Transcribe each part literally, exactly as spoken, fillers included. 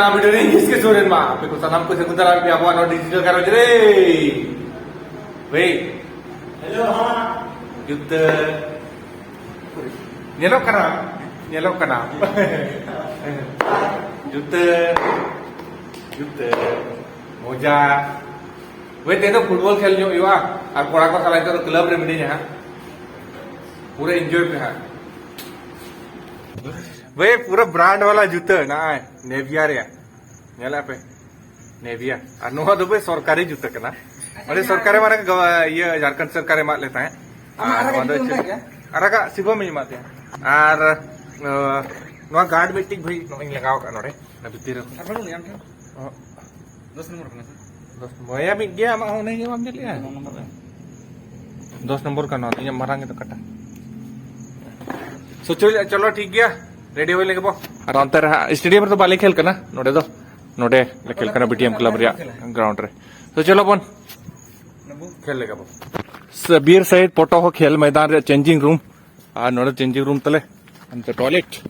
ᱟᱵᱚ ᱰᱮᱨᱮᱧ ᱠᱤᱥᱠᱮ ᱥᱚᱨᱮᱱ ᱢᱟ, ᱟᱯᱮ ᱠᱚ ᱥᱟᱱᱟᱢ ᱠᱚ ᱥᱟᱹᱜᱩᱱ ᱫᱟᱨᱟᱢ ᱯᱮ ᱟᱵᱚᱣᱟᱜ ᱱᱚᱣᱟ digital ᱜᱷᱟᱨᱚᱸᱡᱽ ᱨᱮ᱾ ᱵᱷᱟᱹᱭ, ᱦᱮᱞᱳ, ᱦᱟᱸ᱾ ᱡᱩᱛᱟᱹ᱾ ᱧᱮᱞᱚᱜ ᱠᱟᱱᱟ, ᱧᱮᱞᱚᱜ ᱠᱟᱱᱟ᱾ ᱡᱩᱛᱟᱹ, ᱡᱩᱛᱟᱹ, ᱢᱚᱡᱟ᱾ ᱵᱷᱟᱹᱭ, ᱛᱮᱦᱮᱧ ᱫᱚ ᱯᱷᱩᱴᱵᱚᱞ ᱠᱷᱮᱞ ᱧᱚᱜ ᱦᱩᱭᱩᱜᱼᱟ, ᱟᱨ ᱠᱚᱲᱟ ᱠᱚ ᱥᱟᱞᱟᱜ ᱱᱤᱛᱚᱜ ᱫᱚ ᱠᱞᱟᱵᱽ ᱨᱮ ᱢᱤᱱᱟᱹᱧᱟ ᱦᱟᱸᱜ᱾ ᱯᱩᱨᱟᱹ enjoy ᱯᱮ ᱦᱟᱸᱜ᱾ ᱵᱷᱟᱹᱭ, ᱯᱩᱨᱟᱹ brand ᱵᱟᱞᱟ ᱡᱩᱛᱟᱹ, ᱱᱚᱜᱼᱚᱭ ᱱᱮᱵᱷᱤᱭᱟ ᱨᱮᱭᱟᱜ᱾ ᱧᱮᱞᱮᱫ ᱯᱮ, ᱱᱮᱵᱷᱤᱭᱟ᱾ ᱟᱨ ᱱᱚᱣᱟ ᱫᱚ ᱵᱷᱟᱹᱭ ᱥᱚᱨᱠᱟᱨᱤ ᱡᱩᱛᱟᱹ ᱠᱟᱱᱟ᱾ ᱟᱪᱪᱷᱟ, ᱢᱟᱱᱮ ᱡᱟᱦᱟᱸ ᱥᱚᱨᱠᱟᱨᱮ ᱢᱟᱱᱮ ᱜᱚ-, ᱤᱭᱟᱹ ᱡᱷᱟᱲᱠᱷᱚᱸᱰ ᱥᱚᱨᱠᱟᱨᱮ ᱮᱢᱟᱜ ᱞᱮ ᱛᱟᱦᱮᱸᱫ᱾ ᱟᱢᱟᱜ ᱟᱨ ᱟᱨᱟᱜᱟᱜ ᱱᱚᱣᱟ ᱫᱚ ᱡᱩᱛᱟᱹ ᱪᱮᱫ? ᱚᱱᱠᱟ ᱜᱮᱭᱟ? ᱟᱨᱟᱜᱟᱜ ᱥᱤᱵᱚᱢ ᱤᱧ ᱮᱢᱟᱜ ᱛᱟᱦᱮᱸᱫ᱾ ᱟᱨ, ᱟᱸ, ᱱᱚᱣᱟ ᱜᱟᱨᱰ ᱢᱤᱫᱴᱤᱡ ᱵᱷᱟᱹᱭ ᱱᱚᱜᱼᱚᱭ ᱤᱧ ᱞᱟᱜᱟᱣ ᱟᱠᱟᱫ ᱱᱚᱰᱮ, ᱚᱱᱟ ᱵᱷᱤᱛᱤᱨ ᱨᱮ᱾ ᱟᱨ ᱵᱟᱹᱱᱩᱜ ᱜᱮᱭᱟ ᱟᱢ ᱴᱷᱮᱱ? ᱚ᱾ ᱫᱚᱥ ᱱᱚᱢᱵᱚᱨ ᱠᱟᱱᱟ ᱥᱮ? ᱫᱚᱥ ᱱᱚᱢᱵᱚᱨ᱾ ᱭᱟ, ᱢᱤᱫ ᱜᱮᱭᱟ, ᱟᱢᱟᱜ ᱦᱚᱸ ᱩᱱᱤ ᱜᱮ ᱵᱟᱢ ᱧᱮᱞᱮᱜᱼᱟ? ᱱᱚ ᱱᱚᱢᱵᱚᱨ ᱨᱮ᱾ ᱫᱚᱥ ᱱᱚᱢᱵᱚᱨ ᱠᱟᱱᱟ, ᱤᱧᱟᱹᱜ ᱢᱟᱨᱟᱝ ᱜᱮᱛᱚ ᱠᱟᱴᱟ᱾ So, ᱪᱚᱞᱚ, ᱪᱚᱞᱚ, ᱴᱷᱤᱠ ᱜᱮᱭᱟ, ready ᱦᱩᱭ ᱞᱮᱱ ᱜᱮᱵᱚ᱾ ᱟᱨ ᱚᱱᱛᱮ ᱨᱮ ᱦᱟᱸᱜ stadium ᱨᱮᱫᱚ ᱵᱟᱞᱮ ᱠᱷᱮᱞ ᱠᱟᱱᱟ, ᱱᱚᱰᱮ ᱫᱚ, ᱱᱚᱰᱮ ᱞᱮ ᱠᱷᱮᱞ ᱠᱟᱱᱟ B T M club ᱨᱮᱭᱟᱜ ground ᱨᱮ᱾ So, ᱪᱚᱞᱚ ᱵᱚᱱ ᱠᱷᱮᱞ ᱞᱮᱜᱮ ᱵᱚ᱾ ᱥᱮ ᱵᱤᱨ ᱥᱟᱭᱤᱰ ᱯᱚᱴᱚ ᱦᱚᱸ ᱠᱷᱮᱞ ᱢᱚᱭᱫᱟᱱ ᱨᱮᱭᱟᱜ changing room, ᱟᱨ ᱱᱚᱰᱮ changing room ᱛᱟᱞᱮ, ᱚᱱᱛᱮ toilet᱾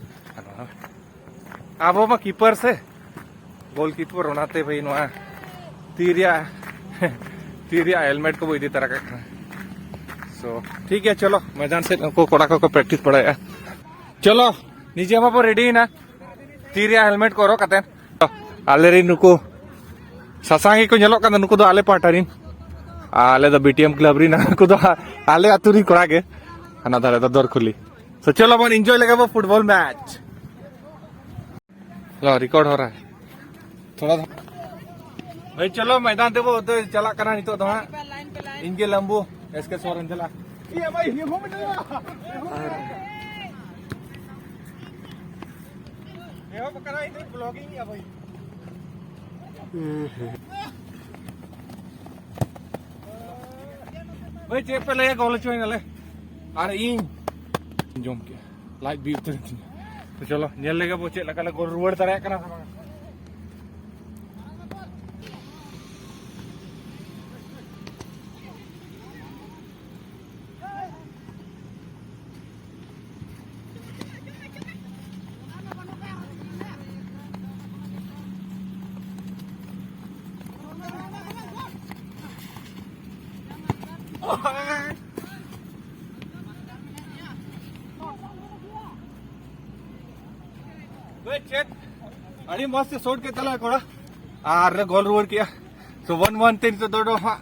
ᱟᱵᱚ ᱢᱟ keeper ᱥᱮ, goalkeeper, ᱚᱱᱟᱛᱮ ᱵᱷᱟᱹᱭ ᱱᱚᱣᱟ ᱛᱤ ᱨᱮᱭᱟᱜ, ᱛᱤ ᱨᱮᱭᱟᱜ helmet ᱠᱚᱵᱚ ᱤᱫᱤ ᱛᱟᱨᱟ ᱠᱟᱜ ᱠᱟᱱᱟ᱾ So, ᱴᱷᱤᱠ ᱜᱮᱭᱟ, ᱪᱚᱞᱚ, ᱢᱚᱭᱫᱟᱱ ᱥᱮᱫ ᱩᱱᱠᱩ ᱠᱚᱲᱟ ᱠᱚᱠᱚ practice ᱵᱟᱲᱟᱭᱮᱫᱼᱟ᱾ ᱪᱚᱞᱚ, ᱱᱤᱡᱮ ᱢᱟᱵᱚ ready ᱮᱱᱟ, ᱛᱤ ᱨᱮᱭᱟᱜ helmet ᱠᱚ ᱦᱚᱨᱚᱜ ᱠᱟᱛᱮ᱾ ᱟᱞᱮ ᱨᱮᱱ ᱱᱩᱠᱩ ᱥᱟᱥᱟᱝ ᱜᱮᱠᱚ ᱧᱮᱞᱚᱜ ᱠᱟᱱᱟ, ᱱᱩᱠᱩ ᱫᱚ ᱟᱞᱮ ᱯᱟᱦᱴᱟ ᱨᱮᱱ, ᱟᱞᱮ ᱫᱚ B T M club ᱨᱮᱱ, ᱱᱩᱠᱩ ᱫᱚ ᱟᱞᱮ ᱟᱹᱛᱩ ᱨᱮᱱ ᱠᱚᱲᱟ ᱜᱮ, ᱦᱟᱱᱟ ᱫᱷᱟᱨᱮ ᱫᱚ ᱫᱚᱨᱠᱷᱩᱞᱤ᱾ So, ᱪᱚᱞᱚ ᱵᱚᱱ enjoy ᱞᱮᱜᱮ ᱵᱚ football match᱾ ᱞᱚ, record ᱦᱚᱨᱟ᱾ ᱛᱷᱚᱲᱟ ᱫᱚ᱾ ᱵᱷᱟᱹᱭ, ᱪᱚᱞᱚ, ᱢᱚᱭᱫᱟᱱ ᱛᱮᱵᱚ ᱩᱫᱟᱹᱨ ᱪᱟᱞᱟᱜ ᱠᱟᱱᱟ ᱱᱤᱛᱚᱜ ᱫᱚ ᱦᱟᱸᱜ᱾ ᱤᱧ ᱜᱮ ᱞᱟᱢᱵᱩ, S K ᱥᱚᱨᱮᱱ ᱫᱮᱞᱟ᱾ ᱮᱦᱚᱵ ᱠᱟᱱᱟ, ᱤᱧ ᱫᱚ vlogging ᱮᱫᱼᱟ ᱵᱷᱟᱹᱭ᱾ ᱵᱷᱟᱹᱭ, ᱪᱮᱫ ᱯᱮ ᱞᱟᱹᱭᱟ, ᱜᱳᱞ ᱦᱚᱪᱚᱭ ᱱᱟᱞᱮ᱾ ᱟᱨ ᱤᱧ ᱡᱚᱢ ᱠᱮᱜᱼᱟ, ᱞᱟᱡ ᱵᱤ ᱩᱛᱟᱹᱨ ᱮᱱ ᱛᱤᱧᱟ᱾ ᱛᱚ ᱪᱚᱞᱚ, ᱧᱮᱞ ᱞᱮᱜᱮ ᱵᱚ ᱪᱮᱫ ᱞᱮᱠᱟ ᱞᱮ ᱜᱳᱞ ᱨᱩᱣᱟᱹᱲ ᱫᱟᱲᱮᱭᱟᱜ ᱠᱟᱱᱟ ᱥᱮ ᱵᱟᱝ᱾ ᱪᱮᱫ ᱟᱹᱰᱤ ᱢᱚᱡᱽ ᱛᱮ ᱥᱚᱴ ᱠᱮᱫ ᱛᱟᱞᱮ ᱠᱚᱲᱟ, ᱟᱨ ᱞᱮ ᱜᱳᱞ ᱨᱩᱣᱟᱹᱲ ᱠᱮᱜᱼᱟ᱾ ᱥᱚ ᱚᱱ ᱚᱱ ᱛᱮ ᱱᱤᱛᱚᱜ ᱫᱚ ᱦᱟᱸᱜ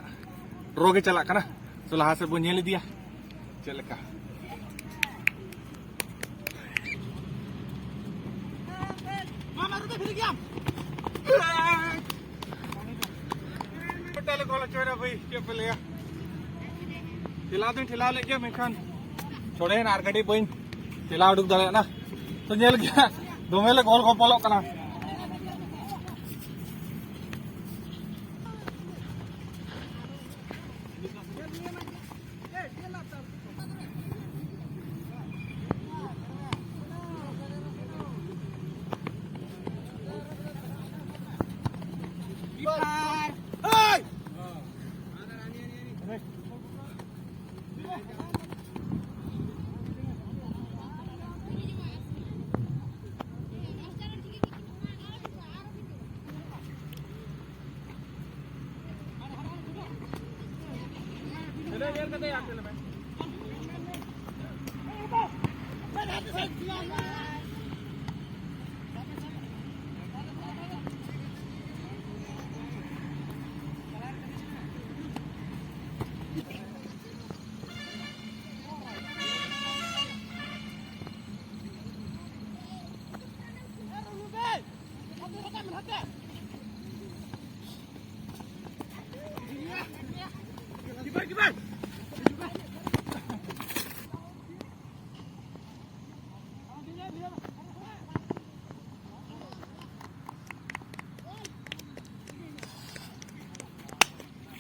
ᱰᱨᱚ ᱜᱮ ᱪᱟᱞᱟᱜ ᱠᱟᱱᱟ᱾ ᱥᱚ ᱞᱟᱦᱟ ᱥᱮᱫ ᱵᱚᱱ ᱧᱮᱞ ᱤᱫᱤᱭᱟ ᱪᱮᱫ ᱞᱮᱠᱟ᱾ ᱢᱤᱫᱴᱟᱝ ᱞᱮ ᱜᱳᱞ ᱦᱚᱪᱚᱭᱮᱱᱟ ᱵᱷᱟᱹᱭ, ᱪᱮᱫ ᱯᱮ ᱞᱟᱹᱭᱟ? ᱴᱷᱮᱞᱟᱣ ᱫᱚᱧ ᱴᱷᱮᱞᱟᱣ ᱞᱮᱫ ᱜᱮᱭᱟ, ᱢᱮᱱᱠᱷᱟᱱ ᱪᱷᱚᱲᱮᱭᱮᱱᱟ ᱟᱨ ᱠᱟᱹᱴᱤᱡ ᱵᱟᱹᱧ ᱴᱷᱮᱞᱟᱣ ᱩᱰᱩᱠ ᱫᱟᱲᱮᱭᱟᱜᱼᱟ᱾ ᱛᱚ ᱧᱮᱞ ᱜᱮᱭᱟ, ᱫᱚᱢᱮ ᱞᱮ ᱜᱳᱞ ᱜᱚᱯᱚᱞᱚᱜ ᱠᱟᱱᱟ᱾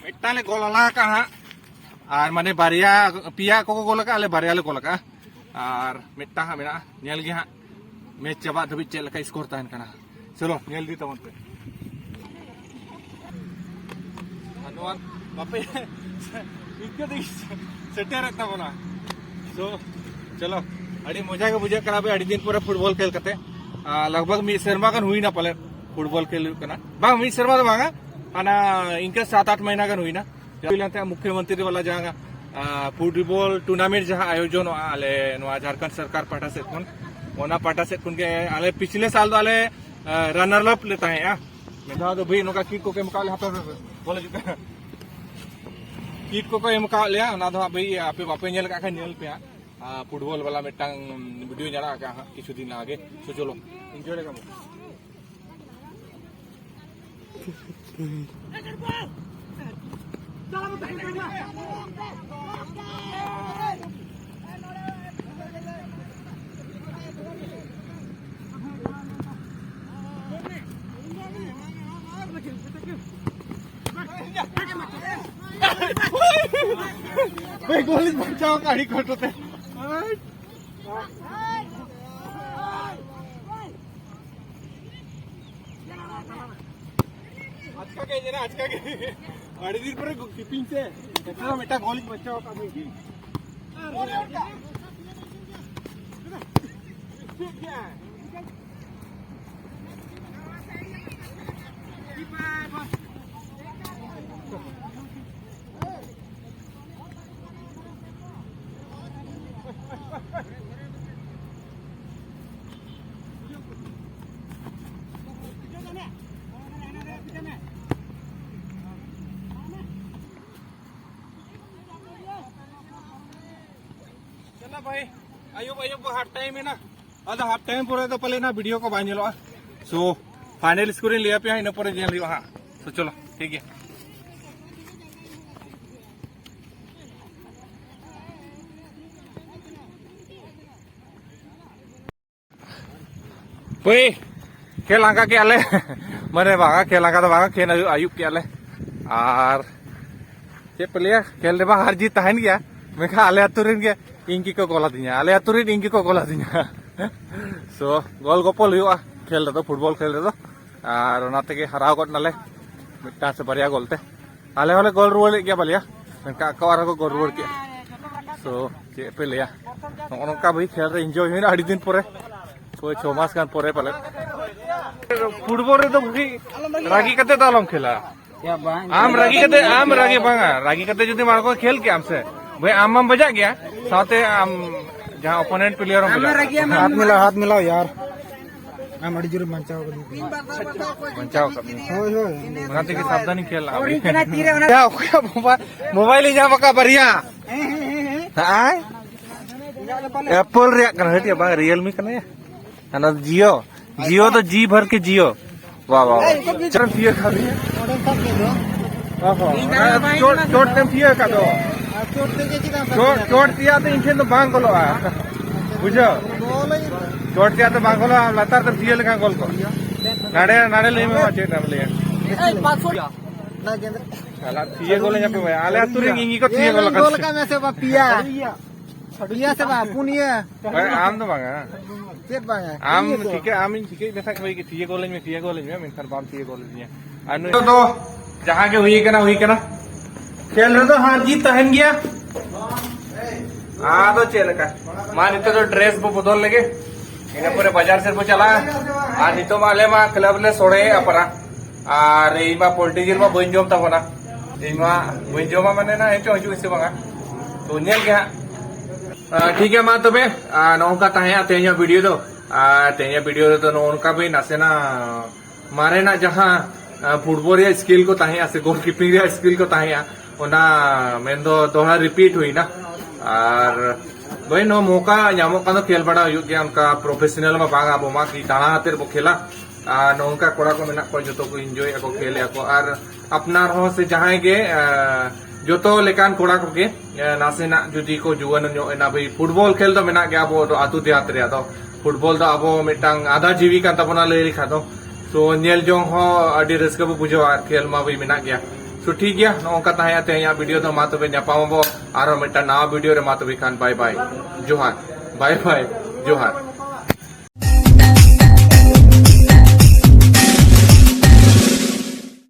ᱢᱤᱫᱴᱟᱝ ᱞᱮ ᱜᱳᱞ ᱦᱟᱞᱟ ᱟᱠᱟᱫᱼᱟ ᱦᱟᱸᱜ, ᱟᱨ ᱢᱟᱱᱮ ᱵᱟᱨᱭᱟ, ᱯᱮᱭᱟ ᱠᱚᱠᱚ ᱜᱳᱞ ᱟᱠᱟᱫᱼᱟ, ᱟᱞᱮ ᱵᱟᱨᱭᱟ ᱞᱮ ᱜᱳᱞ ᱟᱠᱟᱫᱼᱟ, ᱟᱨ ᱢᱤᱫᱴᱟᱝ ᱦᱟᱸᱜ ᱢᱮᱱᱟᱜᱼᱟ᱾ ᱧᱮᱞ ᱜᱮ ᱦᱟᱸᱜ ᱢᱮᱪ ᱪᱟᱵᱟᱜ ᱫᱷᱟᱹᱵᱤᱡ ᱪᱮᱫ ᱞᱮᱠᱟ ᱥᱠᱳᱨ ᱛᱟᱦᱮᱱ ᱠᱟᱱᱟ᱾ ᱪᱚᱞᱚ ᱧᱮᱞ ᱤᱫᱤ ᱛᱟᱵᱚᱱ ᱯᱮ᱾ ᱟᱨ ᱱᱚᱣᱟ ᱵᱟᱯᱮ ᱤᱱᱠᱟᱹ ᱛᱮᱜᱮ ᱥᱮᱴᱮᱨᱮᱫ ᱛᱟᱵᱚᱱᱟ᱾ ᱛᱚ ᱪᱚᱞᱚ, ᱟᱹᱰᱤ ᱢᱚᱡᱟ ᱜᱮ ᱵᱩᱡᱷᱟᱹᱜ ᱠᱟᱱᱟ ᱵᱮ, ᱟᱹᱰᱤ ᱫᱤᱱ ᱯᱚᱨᱮ ᱯᱷᱩᱴᱵᱚᱞ ᱠᱷᱮᱞ ᱠᱟᱛᱮ᱾ ᱟᱨ ᱞᱟᱜᱽ ᱵᱷᱟᱜᱽ ᱢᱤᱫ ᱥᱮᱨᱢᱟ ᱜᱟᱱ ᱦᱩᱭᱱᱟ ᱯᱟᱞᱮ ᱯᱷᱩᱴᱵᱚᱞ ᱠᱷᱮᱞ ᱦᱩᱭᱩᱜ ᱠᱟᱱᱟ, ᱵᱟᱝ ᱢᱤᱫ ᱥᱮᱨᱢᱟ ᱫᱚ ᱵᱟᱝᱟ, ᱦᱟᱱᱟ ᱤᱱᱠᱟᱹ ᱥᱟᱛ ᱟᱴ ᱢᱟᱹᱦᱱᱟᱹ ᱜᱟᱱ ᱦᱩᱭᱱᱟ᱾ ᱦᱩᱭ ᱞᱮᱱ ᱛᱟᱦᱮᱸᱫ ᱢᱩᱠᱷᱭᱚᱢᱚᱱᱛᱨᱤ ᱣᱟᱞᱟ ᱡᱟᱦᱟᱸ, ᱟ, ᱯᱷᱩᱴᱵᱚᱞ ᱴᱩᱨᱱᱟᱢᱮᱱᱴ ᱡᱟᱦᱟᱸ ᱟᱭᱳᱡᱚᱱᱚᱜᱼᱟ ᱟᱞᱮ ᱱᱚᱣᱟ ᱡᱷᱟᱲᱠᱷᱚᱸᱰ ᱥᱚᱨᱠᱟᱨ ᱯᱟᱦᱴᱟ ᱥᱮᱫ ᱠᱷᱚᱱ, ᱚᱱᱟ ᱯᱟᱦᱴᱟ ᱥᱮᱫ ᱠᱷᱚᱱ ᱜᱮ ᱟᱞᱮ ᱯᱤᱪᱷᱞᱮ ᱥᱟᱞ ᱫᱚ ᱟᱞᱮ, ᱟ, ᱨᱟᱱᱟᱨ ᱟᱯ ᱞᱮ ᱛᱟᱦᱮᱸᱜᱼᱟ᱾ ᱢᱤᱫ ᱫᱷᱟᱣ ᱫᱚ ᱵᱷᱟᱹᱭ ᱱᱚᱝᱠᱟ ᱠᱤᱴ ᱠᱚᱠᱚ ᱮᱢ ᱟᱠᱟᱫ ᱞᱮᱭᱟ, ᱦᱟᱯᱮ, ᱦᱟᱯᱮ, ᱦᱟᱯᱮ, ᱵᱚᱞ ᱦᱤᱡᱩᱜ ᱠᱟᱱᱟ᱾ ᱠᱤᱴ ᱠᱚᱠᱚ ᱮᱢ ᱟᱠᱟᱫ ᱞᱮᱭᱟ, ᱚᱱᱟ ᱫᱚ ᱦᱟᱸᱜ ᱵᱷᱟᱹᱭ ᱟᱯᱮ ᱵᱟᱯᱮ ᱧᱮᱞ ᱟᱠᱟᱫ ᱠᱷᱟᱱ ᱧᱮᱞ ᱯᱮ ᱦᱟᱸᱜ᱾ ᱟ, ᱯᱷᱩᱴᱵᱚᱞ ᱵᱟᱞᱟ ᱢᱤᱫᱴᱟᱝ ᱵᱷᱤᱰᱤᱭᱳᱧ ᱟᱲᱟᱜ ᱟᱠᱟᱫᱼᱟ ᱦᱟᱸᱜ ᱠᱤᱪᱷᱩ ᱫᱤᱱ ᱞᱟᱦᱟ ᱜᱮ, ᱥᱳ ᱪᱚᱞᱚ, ᱤᱱᱡᱚᱭ ᱞᱮᱠᱟ ᱵᱚ᱾ ᱵᱷᱟᱹᱭ, ᱜᱳᱞᱤᱧ ᱵᱟᱧᱪᱟᱣ ᱟᱠᱟᱫ ᱟᱹᱰᱤ ᱠᱚᱥᱴᱚ ᱛᱮ᱾ ᱟᱪᱠᱟ ᱜᱮ ᱦᱮᱡ ᱮᱱᱟ, ᱟᱪᱠᱟ ᱜᱮ᱾ ᱟᱹᱰᱤ ᱫᱤᱱ ᱯᱚᱨᱮ ᱠᱤᱯᱤᱝ ᱛᱮ ᱮᱠᱫᱚᱢ ᱢᱤᱫᱴᱟᱝ ᱜᱳᱞᱤᱧ ᱵᱟᱧᱪᱟᱣ ᱟᱠᱟᱫ ᱵᱷᱟᱹᱭ᱾ ᱪᱚᱞᱚ ᱵᱷᱟᱭ, ᱟᱭᱩᱵ ᱟᱭᱩᱵ ᱦᱟᱯ ᱴᱟᱭᱤᱢ ᱮᱱᱟ᱾ ᱟᱫᱚ ᱦᱟᱯ ᱴᱟᱭᱤᱢ ᱯᱚᱨᱮ ᱫᱚ ᱯᱟᱞᱮ ᱱᱟ ᱵᱷᱤᱰᱤᱭᱳ ᱠᱚ ᱵᱟᱭ ᱧᱮᱞᱚᱜᱼᱟ᱾ ᱥᱳ, ᱯᱷᱟᱭᱱᱮᱞ ᱥᱠᱳᱨ ᱤᱧ ᱞᱟᱹᱭ ᱟᱯᱮᱭᱟ, ᱤᱱᱟᱹ ᱯᱚᱨᱮ ᱧᱮᱞ ᱦᱩᱭᱩᱜᱼᱟ ᱦᱟᱸᱜ᱾ ᱥᱳ, ᱪᱚᱞᱚ, ᱴᱷᱤᱠ ᱜᱮᱭᱟ᱾ ᱦᱳᱭ, ᱠᱷᱮᱞ ᱞᱟᱸᱜᱟ ᱠᱮᱜᱼᱟ ᱞᱮ᱾ ᱢᱟᱱᱮ ᱵᱟᱝᱟ, ᱠᱷᱮᱞ ᱞᱟᱸᱜᱟ ᱫᱚ ᱵᱟᱝᱟ, ᱠᱷᱮᱞ ᱟᱹᱭᱩᱵ, ᱟᱹᱭᱩᱵ ᱠᱮᱜᱼᱟ ᱞᱮ᱾ ᱟᱨ ᱪᱮᱫ ᱯᱮ ᱞᱟᱹᱭᱟ, ᱠᱷᱮᱞ ᱨᱮᱢᱟ ᱦᱟᱨ ᱡᱤᱛ ᱛᱟᱦᱮᱱ ᱜᱮᱭᱟ, ᱢᱮᱱᱠᱷᱟᱱ ᱟᱞᱮ ᱟᱹᱛᱩ ᱨᱮᱱ ᱜᱮ ᱤᱧ ᱜᱮᱠᱚ ᱜᱳᱞ ᱟᱹᱫᱤᱧᱟ, ᱟᱞᱮ ᱟᱹᱛᱩ ᱨᱮᱱ ᱤᱧ ᱜᱮᱠᱚ ᱜᱳᱞ ᱟᱹᱫᱤᱧᱟ᱾ ᱥᱳ, ᱜᱳᱞ ᱜᱚᱯᱚᱞ ᱦᱩᱭᱩᱜᱼᱟ ᱠᱷᱮᱞ ᱨᱮᱫᱚ, ᱯᱷᱩᱴᱵᱚᱞ ᱠᱷᱮᱞ ᱨᱮᱫᱚ᱾ ᱟᱨ ᱚᱱᱟ ᱛᱮᱜᱮ ᱦᱟᱨᱟᱣ ᱜᱚᱫ ᱱᱟᱞᱮ ᱢᱤᱫᱴᱟᱝ ᱥᱮ ᱵᱟᱨᱭᱟ ᱜᱳᱞ ᱛᱮ᱾ ᱟᱞᱮ ᱦᱚᱸᱞᱮ ᱜᱳᱞ ᱨᱩᱣᱟᱹᱲ ᱞᱮᱫ ᱜᱮᱭᱟ ᱵᱟᱞᱮᱭᱟ, ᱢᱮᱱᱠᱷᱟᱱ ᱟᱠᱚ ᱟᱨᱦᱚᱸ ᱠᱚ ᱜᱳᱞ ᱨᱩᱣᱟᱹᱲ ᱠᱮᱜᱼᱟ᱾ ᱥᱳ, ᱪᱮᱫ ᱯᱮ ᱞᱟᱹᱭᱟ, ᱱᱚᱜᱼᱚ ᱱᱚᱝᱠᱟ ᱵᱷᱟᱹᱜᱤ ᱠᱷᱮᱞ ᱨᱮ ᱤᱱᱡᱚᱭ ᱦᱩᱭᱱᱟ ᱟᱹᱰᱤ ᱫᱤᱱ ᱯᱚᱨᱮ, ᱳᱭ ᱪᱷᱚ ᱢᱟᱥ ᱜᱟᱱ ᱯᱚᱨᱮ ᱯᱟᱞᱮ᱾ ᱯᱷᱩᱴᱵᱚᱞ ᱨᱮᱫᱚ ᱵᱷᱟᱹᱜᱤ ᱨᱟᱹᱜᱤ ᱠᱟᱛᱮ ᱫᱚ ᱟᱞᱚᱢ ᱠᱷᱮᱞᱟ᱾ ᱟᱢ ᱨᱟᱹᱜᱤ ᱠᱟᱛᱮ, ᱟᱢ ᱨᱟᱹᱜᱤ ᱵᱟᱝᱟ, ᱨᱟᱹᱜᱤ ᱠᱟᱛᱮ ᱡᱩᱫᱤ ᱢᱟᱲᱜᱚ ᱠᱷᱮᱞ ᱠᱮᱜ ᱟᱢ ᱥᱮ, ᱵᱷᱟᱹᱭ, ᱟᱢ ᱢᱟᱢ ᱵᱟᱡᱟᱜ ᱜᱮᱭᱟ, ᱥᱟᱶᱛᱮ ᱟᱢ ᱡᱟᱦᱟᱸ opponent player ᱦᱚᱸ ᱵᱟᱡᱟᱜ ᱜᱮᱭᱟ᱾ ᱦᱟᱛ ᱢᱤᱞᱟᱣ, ᱦᱟᱛ ᱢᱤᱞᱟᱣ ᱭᱟᱨ᱾ ᱟᱢ ᱟᱹᱰᱤ ᱡᱳᱨᱮᱢ ᱵᱟᱧᱪᱟᱣ ᱠᱟᱫᱤᱧ᱾ ᱵᱟᱧᱪᱟᱣ ᱠᱟᱫ ᱢᱮᱭᱟ᱾ ᱦᱳᱭ, ᱦᱳᱭ᱾ ᱚᱱᱟ ᱛᱮᱜᱮ ᱥᱟᱵᱫᱷᱟᱱᱤ ᱠᱷᱮᱞ ᱟᱢ᱾ ᱭᱟ, ᱚᱠᱚᱭᱟᱜ ᱢᱳᱵᱟᱭᱤᱞ, ᱢᱳᱵᱟᱭᱤᱞ ᱤᱧ ᱧᱟᱢ ᱟᱠᱟᱫ ᱵᱟᱨᱭᱟ᱾ ᱦᱟᱸᱭ? Apple ᱨᱮᱭᱟᱜ ᱠᱟᱱᱟ, ᱦᱟᱹᱴᱭᱟᱹ ᱵᱟᱝ, Realme ᱠᱟᱱᱟ ᱭᱟ᱾ ᱦᱟᱱᱟ Jio, Jio ᱫᱚ ᱡᱤ ᱵᱷᱟᱨ ᱠᱮ Jio᱾ ᱣᱟ, ᱣᱟ, ᱣᱟ᱾ ᱪᱮᱫ ᱮᱢ ᱛᱤᱭᱟᱹᱜ ᱠᱟᱫᱤᱧᱟ? ᱚᱦᱚ, ᱚᱱᱟ ᱪᱚᱴ, ᱪᱚᱴ ᱛᱮᱢ ᱛᱤᱭᱟᱹᱜ ᱟᱠᱟᱫ ᱫᱚ᱾ ᱪᱚᱴ, ᱪᱚᱴ ᱛᱮᱭᱟᱜ ᱫᱚ ᱤᱧ ᱴᱷᱮᱱ ᱫᱚ ᱵᱟᱝ ᱜᱚᱞᱚᱜᱼᱟ᱾ ᱵᱩᱡᱷᱟᱹᱣ? ᱪᱚᱴ ᱛᱮᱭᱟᱜ ᱫᱚ ᱵᱟᱝ ᱜᱚᱞᱚᱜᱼᱟ, ᱞᱟᱛᱟᱨ ᱛᱮᱢ ᱛᱤᱭᱟᱹᱜ ᱞᱮᱠᱷᱟᱱ ᱜᱚᱞ ᱠᱚᱜᱼᱟ᱾ ᱱᱟᱰᱮ, ᱱᱟᱰᱮ ᱞᱟᱹᱭ ᱢᱮ ᱢᱟ, ᱪᱮᱫ ᱮᱢ ᱞᱟᱹᱭᱟ? ᱥᱟᱞᱟ, ᱛᱤᱭᱟᱹ ᱜᱚᱞ ᱧᱟᱯᱮ ᱵᱟᱭ᱾ ᱟᱞᱮ ᱟᱹᱛᱩ ᱨᱮᱱ ᱤᱧ ᱜᱮᱠᱚ ᱛᱤᱭᱟᱹ ᱜᱚᱞ ᱟᱠᱟᱫ ᱜᱚᱞ ᱛᱤᱧᱟ᱾ ᱠᱟᱜ ᱢᱮ ᱥᱮ ᱵᱟ ᱯᱮᱭᱟ? ᱯᱮᱭᱟ ᱥᱮ ᱵᱟ ᱯᱩᱱᱭᱟᱹ? ᱦᱳᱭ, ᱟᱢ ᱫᱚ ᱵᱟᱝᱟ᱾ ᱪᱮᱫ ᱵᱟᱝᱟ? ᱟᱢ ᱴᱷᱤᱠ ᱜᱮᱭᱟ ᱛᱚ᱾ ᱴᱷᱤᱠᱟᱹ, ᱟᱢᱤᱧ ᱴᱷᱤᱠᱟᱹᱭᱮᱫ ᱢᱮ ᱠᱷᱟᱡ, ᱦᱳᱭ ᱜᱮ, ᱛᱤᱭᱟᱹ ᱜᱚᱞ ᱟᱹᱧ ᱢᱮ, ᱛᱤᱭᱟᱹ ᱜᱚᱞ ᱟᱹᱧ ᱢᱮ, ᱢᱮᱱᱠᱷᱟᱱ ᱵᱟᱢ ᱛᱤᱭᱟᱹ ᱜᱚᱞ ᱟᱹᱫᱤᱧᱟ᱾ ᱟᱨ ᱱᱤᱛᱚᱜ ᱫᱚ ᱡᱟᱦᱟᱸ ᱜᱮ ᱦᱩᱭ ᱠᱟᱱᱟ, ᱦᱩᱭ ᱠᱟᱱᱟ᱾ ᱠᱷᱮᱞ ᱨᱮᱫᱚ ᱦᱟᱨ ᱡᱤᱛ ᱛᱟᱦᱮᱱ ᱜᱮᱭᱟ᱾ ᱟᱫᱚ ᱪᱮᱫ ᱞᱮᱠᱟ? ᱢᱟ, ᱱᱤᱛᱚᱜ ᱫᱚ dress ᱵᱚ ᱵᱚᱫᱚᱞ ᱞᱮᱜᱮ, ᱤᱱᱟᱹ ᱯᱚᱨᱮ ᱵᱟᱡᱟᱨ ᱥᱮᱫ ᱵᱚ ᱪᱟᱞᱟᱜᱼᱟ᱾ ᱟᱨ ᱱᱤᱛᱚᱜ ᱢᱟ ᱟᱞᱮ ᱢᱟ club ᱞᱮ ᱥᱚᱲᱮᱭᱮᱫᱼᱟ ᱯᱟᱨᱟ᱾ ᱟᱨ ᱤᱧ ᱢᱟ poultry ᱡᱤᱞ ᱢᱟ ᱵᱟᱹᱧ ᱡᱚᱢ ᱛᱟᱵᱚᱱᱟ᱾ ᱤᱧ ᱢᱟ ᱵᱟᱹᱧ ᱡᱚᱢᱟ, ᱢᱟᱱᱮ ᱱᱟ ᱦᱮᱸ ᱪᱚ ᱦᱤᱡᱩᱜ ᱥᱮ ᱵᱟᱝᱟ, ᱛᱚ ᱧᱮᱞ ᱜᱮ ᱦᱟᱸᱜ᱾ ᱟᱨ ᱴᱷᱤᱠ ᱜᱮᱭᱟ, ᱢᱟ ᱛᱚᱵᱮ, ᱟᱨ ᱱᱚᱜᱼᱚ ᱱᱚᱝᱠᱟ ᱛᱟᱦᱮᱸᱭᱟ ᱛᱮᱦᱮᱧᱟᱜ video ᱫᱚ᱾ ᱟᱨ ᱛᱮᱦᱮᱧᱟᱜ video ᱨᱮᱫᱚ ᱱᱚᱜᱼᱚ ᱱᱚᱝᱠᱟ ᱵᱤᱱ ᱱᱟᱥᱮᱱᱟᱜ ᱢᱟᱨᱮᱱᱟᱜ ᱡᱟᱦᱟᱸ, ᱟᱨ, football ᱨᱮᱭᱟᱜ skill ᱠᱚ ᱛᱟᱦᱮᱸᱭᱟ ᱥᱮ goalkeeping ᱨᱮᱭᱟᱜ skill ᱠᱚ ᱛᱟᱦᱮᱸᱭᱟ, ᱚᱱᱟ ᱢᱮᱱᱫᱚ ᱫᱚᱦᱲᱟ repeat ᱦᱩᱭᱱᱟ᱾ ᱟᱨ ᱵᱷᱟᱹᱭ, ᱱᱚᱣᱟ ᱢᱚᱠᱟ ᱧᱟᱢᱚᱜ ᱠᱟᱱ ᱫᱚ ᱠᱷᱮᱞ ᱵᱟᱲᱟ ᱦᱩᱭᱩᱜ ᱜᱮᱭᱟ, ᱚᱱᱠᱟ professional ᱢᱟ ᱵᱟᱝ, ᱟᱵᱚ ᱢᱟ ᱠᱤ ᱫᱟᱬᱟ ᱟᱛᱮᱫ ᱵᱚ ᱠᱷᱮᱞᱟ᱾ ᱟᱨ ᱱᱚᱝᱠᱟ ᱠᱚᱲᱟ ᱠᱚ ᱢᱮᱱᱟᱜ ᱠᱚᱣᱟ, ᱡᱚᱛᱚ ᱠᱚ enjoy ᱟᱠᱚ, ᱠᱷᱮᱞ ᱮᱫ ᱟᱠᱚ᱾ ᱟᱨ ᱟᱯᱱᱟᱨ ᱦᱚᱸ ᱥᱮ ᱡᱟᱦᱟᱸᱭ ᱜᱮ, ᱟᱨ ᱡᱚᱛᱚ ᱞᱮᱠᱟᱱ ᱠᱚᱲᱟ ᱠᱚᱜᱮ, ᱟᱨ ᱱᱟᱥᱮᱱᱟᱜ ᱡᱩᱫᱤ ᱠᱚ ᱡᱩᱣᱟᱹᱱ ᱧᱚᱜ ᱮᱱᱟ, ᱵᱷᱟᱹᱭ, football ᱠᱷᱮᱞ ᱫᱚ ᱢᱮᱱᱟᱜ ᱜᱮᱭᱟ ᱟᱵᱚ ᱫᱚ ᱟᱹᱛᱩ ᱫᱮᱦᱟᱛ ᱨᱮᱭᱟᱜ ᱫᱚ᱾ Football ᱫᱚ ᱟᱵᱚ ᱢᱤᱫᱴᱟᱝ ᱟᱫᱷᱟ ᱡᱤᱣᱤ ᱠᱟᱱ ᱛᱟᱵᱚᱱᱟ ᱞᱟᱹᱭ ᱞᱮᱠᱷᱟᱱ ᱫᱚ᱾ ᱛᱚ ᱧᱮᱞ ᱡᱚᱝ ᱦᱚᱸ ᱟᱹᱰᱤ ᱨᱟᱹᱥᱠᱟᱹ ᱵᱚ ᱵᱩᱡᱷᱟᱹᱣᱟ, ᱟᱨ ᱠᱷᱮᱞ ᱢᱟ ᱵᱷᱟᱹᱭ ᱢᱮᱱᱟᱜ ᱜᱮᱭᱟ᱾ ᱛᱚ ᱴᱷᱤᱠ ᱜᱮᱭᱟ, ᱱᱚᱜᱼᱚ ᱱᱚᱝᱠᱟ ᱛᱟᱦᱮᱸᱭᱟ ᱛᱮᱦᱮᱧᱟᱜ video ᱫᱚ᱾ ᱢᱟ ᱛᱚᱵᱮ ᱧᱟᱯᱟᱢ ᱟᱵᱚ ᱟᱨᱦᱚᱸ ᱢᱤᱫᱴᱟᱝ ᱱᱟᱣᱟ video ᱨᱮ᱾ ᱢᱟ ᱛᱚᱵᱮ ᱠᱷᱟᱱ bye bye, ᱡᱚᱦᱟᱨ, bye bye, ᱡᱚᱦᱟᱨ᱾